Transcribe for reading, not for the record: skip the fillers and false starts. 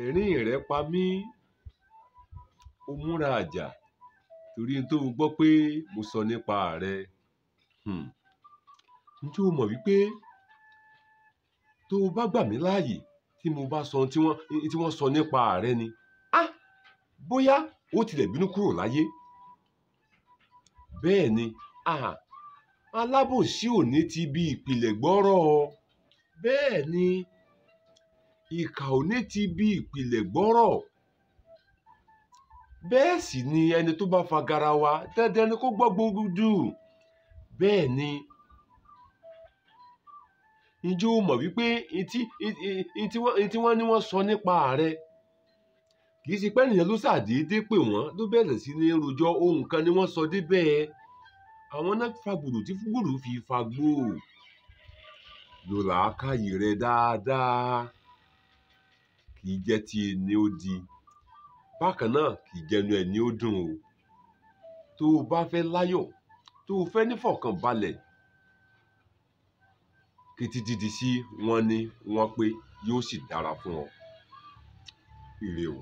Ẹ̀rín rẹ pa mí. Ó múra àjà torí n tó gbọ́ pé mo sọ nípa rẹ. Ǹjẹ́ o mọ̀ wípé tó o bá gbà mí láàyè tí mo bá sọ ohun tí wọ́n sọ nípa rẹ ni, bóyá ó tilẹ̀ bínú kúrò láyé. Bẹ́ẹ̀ ni, alábòsí ò ní ti bí ìpìlẹ̀ gbọ́rọ̀. Bẹ́ẹ̀ ni, ìkà ò ní ti bí ìpìlẹ̀ gbọ́rọ̀. Bẹ́ẹ̀ sì ni ẹni tó bá fa garawa dandan ni kó gbọ́ gbúdú. Bẹ́ẹ̀ ni, ǹjẹ́ o mọ̀ wípé tí wọ́n ní wọ́n sọ nípa rẹ kì í ṣe pé ènìyàn ló ṣàdédé pè wọ́n ló bẹ̀rẹ̀ sí ní rojọ́. Ohun kan ni wọ́n sọ débẹ̀. Àwọn náà fa gbùrù tí gbùrù fi fagbó. Lo làákàyè rẹ dáadáa. Kì í jẹ́ ti ẹni ó di. Bákan náà kì í jẹnu ẹni ó dùn o. Tó o bá fẹ́ láyọ̀, tó o fẹ́ nífọ̀kànbalẹ̀, kétí dídi sí wọn ní wọ́n pé yóò sì dára fún ọ. Ire o.